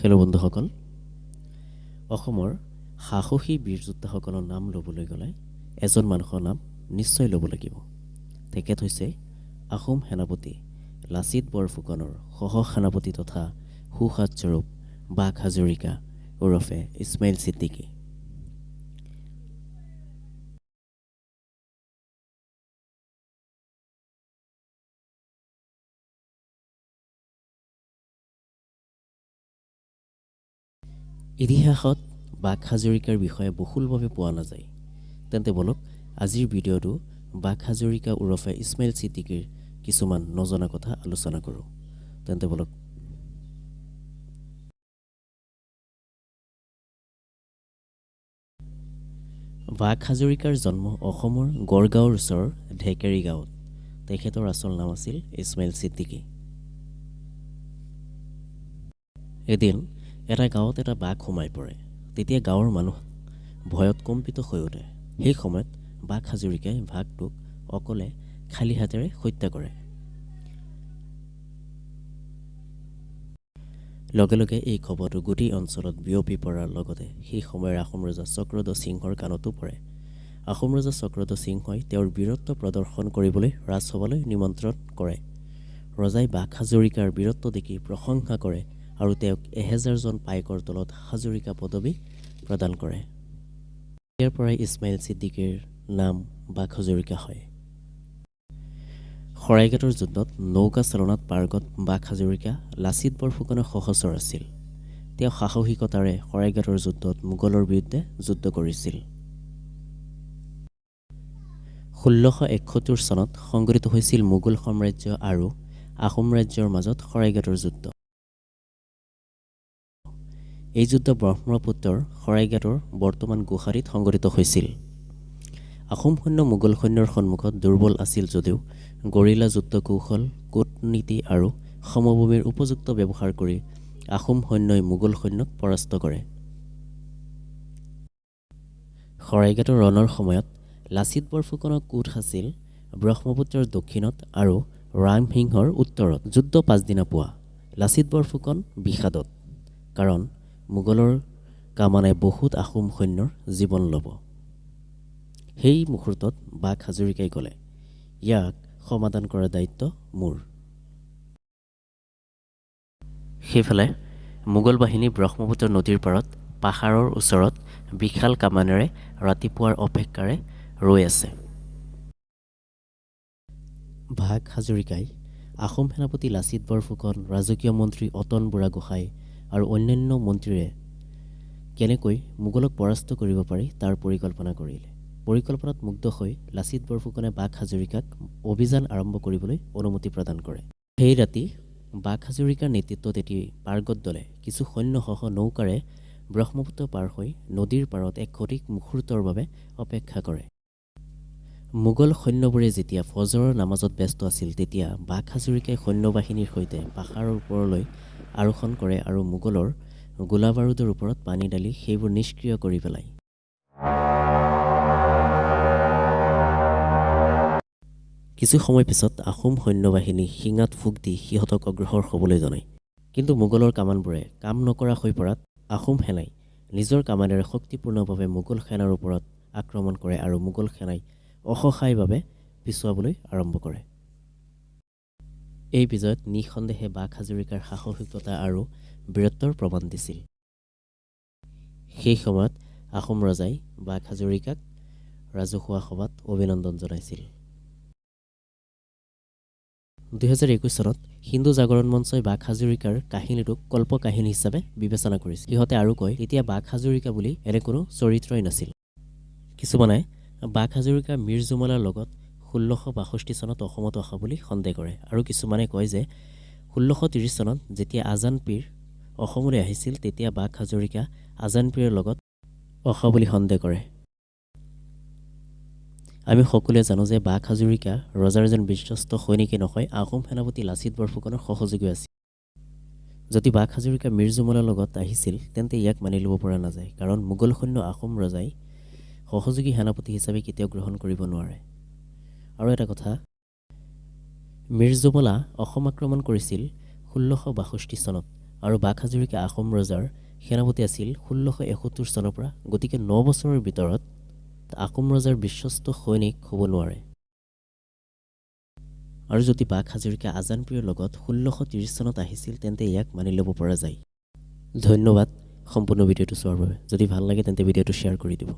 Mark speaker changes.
Speaker 1: Hello' বন্ধুসকল, অসমৰ সাহসী বীৰ যোদ্ধাসকলৰ নাম ল'বলৈ গ'লে এজন মানুহৰ নাম নিশ্চয় ল'ব লাগিব। তেখেত হৈছে আহোম সেনাপতি লাচিত বৰফুকনৰ সহ সেনাপতি তথা সুসাত স্বৰূপ বাঘ হাজৰিকা ওৰফে ইছমাইল ছিদ্দিকী। ইতিহাসত বাঘ হাজৰিকাৰ বিষয়ে বহুলভাৱে পোৱা নাযায়। তেন্তে ব'লক, আজিৰ ভিডিঅ'টো বাঘ হাজৰিকা ওৰফে ইছমাইল ছিদ্দিকীৰ কিছুমান নজনা কথা আলোচনা কৰোঁ। তেন্তে ব'লক। বাঘ হাজৰিকাৰ জন্ম অসমৰ গড়গাঁৱৰ ওচৰৰ ঢেকেৰী গাঁৱত। তেখেতৰ আচল নাম আছিল ইছমাইল ছিদ্দিকী। এদিন এটা গাঁৱত এটা বাঘ সোমাই পৰে। তেতিয়া গাঁৱৰ মানুহ ভয়ত কম্পিত হৈ উঠে। সেই সময়ত বাঘ হাজৰিকাই বাঘটোক অকলে খালী হাতেৰে হত্যা কৰে। লগে লগে এই খবৰটো গোটেই অঞ্চলত বিয়পি পৰাৰ লগতে সেই সময়ৰ আহোম ৰজা চক্ৰধ্বজ সিংহৰ কাণতো পৰে। আহোম ৰজা চক্ৰধ্বজ সিংহই তেওঁৰ বীৰত্ব প্ৰদৰ্শন কৰিবলৈ ৰাজসভালৈ নিমন্ত্ৰণ কৰে। ৰজাই বাঘ হাজৰিকাৰ বীৰত্ব দেখি প্ৰশংসা কৰে আৰু তেওঁক 1000জন পাইকৰ তলত হাজৰিকা পদবী প্ৰদান কৰে। ইয়াৰ পৰাই ইছমাইল ছিদ্দিকীৰ নাম বাঘ হাজৰিকা হয়। শৰাইঘাটৰ যুদ্ধত নৌকা চালনাত পাৰ্গত বাঘ হাজৰিকা লাচিত বৰফুকনৰ সহচৰ আছিল। তেওঁ সাহসিকতাৰে শৰাইঘাটৰ যুদ্ধত মোগলৰ বিৰুদ্ধে যুদ্ধ কৰিছিল। 1671 চনত সংঘটিত হৈছিল মোগল সাম্ৰাজ্য আৰু আহোম ৰাজ্যৰ মাজত শৰাইঘাটৰ যুদ্ধ। এই যুদ্ধ ব্ৰহ্মপুত্ৰৰ শৰাইঘাটৰ, বৰ্তমান গুৱাহাটীত সংঘটিত হৈছিল। আহোম সৈন্য মোগল সৈন্যৰ সন্মুখত দুৰ্বল আছিল যদিও গৰিলা যুদ্ধ কৌশল, কূটনীতি আৰু সমভূমিৰ উপযুক্ত ব্যৱহাৰ কৰি আহোম সৈন্যই মোগল সৈন্যক পৰাস্ত কৰে। শৰাইঘাটৰ ৰণৰ সময়ত লাচিত বৰফুকনৰ কোঠ আছিল ব্ৰহ্মপুত্ৰৰ দক্ষিণত আৰু ৰামসিংহৰ উত্তৰত। যুদ্ধ পাছদিনা পুৱা। লাচিত বৰফুকন বিষাদত, কাৰণ মোগলৰ কামানে বহুত আহোম সৈন্যৰ জীৱন ল'ব। সেই মুহূৰ্তত বাঘ হাজৰিকাই ক'লে, "ইয়াক সমাধান কৰাৰ দায়িত্ব মোৰ।" সেইফালে মোগল বাহিনী ব্ৰহ্মপুত্ৰ নদীৰ পাৰত পাহাৰৰ ওচৰত বিশাল কামানেৰে ৰাতিপুৱাৰ অপেক্ষাৰে ৰৈ আছে। বাঘ হাজৰিকাই আহোম সেনাপতি লাচিত বৰফুকন, ৰাজকীয় মন্ত্ৰী অতন বুঢ়াগোহাঁই আৰু অন্যান্য মন্ত্ৰীৰে কেনেকৈ মোগলক পৰাস্ত কৰিব পাৰি তাৰ পৰিকল্পনা কৰিলে। পৰিকল্পনাত মুগ্ধ হৈ লাচিত বৰফুকনে বাঘ হাজৰিকাক অভিযান আৰম্ভ কৰিবলৈ অনুমতি প্ৰদান কৰে। সেই ৰাতি বাঘ হাজৰিকাৰ নেতৃত্বত এটি পাৰ্গত দলে কিছু সৈন্যসহ নৌকাৰে ব্ৰহ্মপুত্ৰ পাৰ হৈ নদীৰ পাৰত এক সঠিক মুহূৰ্তৰ বাবে অপেক্ষা কৰে। মোগল সৈন্যবোৰে যেতিয়া ফজৰৰ নামাজত ব্যস্ত আছিল, তেতিয়া বাঘ হাজৰিকাই সৈন্যবাহিনীৰ সৈতে পাহাৰৰ ওপৰলৈ আৰোহণ কৰে আৰু মোগলৰ গোলা বাৰুদৰ ওপৰত পানী ঢালি সেইবোৰ নিষ্ক্ৰিয় কৰি পেলায়। কিছু সময় পিছত আহোম সৈন্যবাহিনী শিঙাত ফুক দি সিহঁতক অগ্ৰসৰ হ'বলৈ জনায়। কিন্তু মোগলৰ কামানবোৰে কাম নকৰা হৈ পৰাত আহোম সেনাই নিজৰ কামানেৰে শক্তিপূৰ্ণভাৱে মোগল সেনাৰ ওপৰত আক্ৰমণ কৰে আৰু মোগল সেনাই অসহায়ভাৱে পিছুৱাবলৈ আৰম্ভ কৰে। এই বিজয়ত নিঃসন্দেহে বাঘ হাজৰিকাৰ সাহসিকতা আৰু বীৰত্বৰ প্ৰমাণ দিছিল। সেই সময়ত আহোম ৰজাই বাঘ হাজৰিকাক ৰাজহুৱা সভাত অভিনন্দন জনাইছিল। 2021 চনত হিন্দু জাগৰণ মঞ্চই বাঘ হাজৰিকাৰ কাহিনীটোক কল্পকাহিনী হিচাপে বিবেচনা কৰিছিল। সিহঁতে আৰু কয়, তেতিয়া বাঘ হাজৰিকা বুলি এনে কোনো চৰিত্ৰই নাছিল। কিছুমানে বাঘ হাজৰিকা মীৰ জুমলাৰ লগত 1662 চনত অসমত অহা বুলি সন্দেহ কৰে আৰু কিছুমানে কয় যে 1630 চনত যেতিয়া আজান পীৰ অসমলৈ আহিছিল, তেতিয়া বাঘ হাজৰিকা আজান পীৰৰ লগত অহা বুলি সন্দেহ কৰে। আমি সকলোৱে জানো যে বাঘ হাজৰিকা ৰজাৰ এজন বিশ্বস্ত সৈনিকেই নহয়, আহোম সেনাপতি লাচিত বৰফুকনৰ সহযোগীও আছিল। যদি বাঘ হাজৰিকা মীৰ জুমলাৰ লগত আহিছিল, তেন্তে ইয়াক মানি ল'ব পৰা নাযায়, কাৰণ মোগল সৈন্য আহোম ৰজাই সহযোগী সেনাপতি হিচাপে কেতিয়াও গ্ৰহণ কৰিব নোৱাৰে। আৰু এটা কথা, মীৰ জুমলা অসম আক্ৰমণ কৰিছিল 1662 চনত। আৰু বাঘ হাজৰিকা আহোম ৰজাৰ সেনাপতি আছিল 1671 চনৰ পৰা, গতিকে 9 বছৰৰ ভিতৰত আহোম ৰজাৰ বিশ্বস্ত সৈনিক হ'ব নোৱাৰে। আৰু যদি বাঘ হাজৰিকা আজান পীৰৰ লগত 1630 চনত আহিছিল, তেন্তে ইয়াক মানি ল'ব পৰা যায়। ধন্যবাদ সম্পূৰ্ণ ভিডিঅ'টো চোৱাৰ বাবে। যদি ভাল লাগে, তেন্তে ভিডিঅ'টো শ্বেয়াৰ কৰি দিব।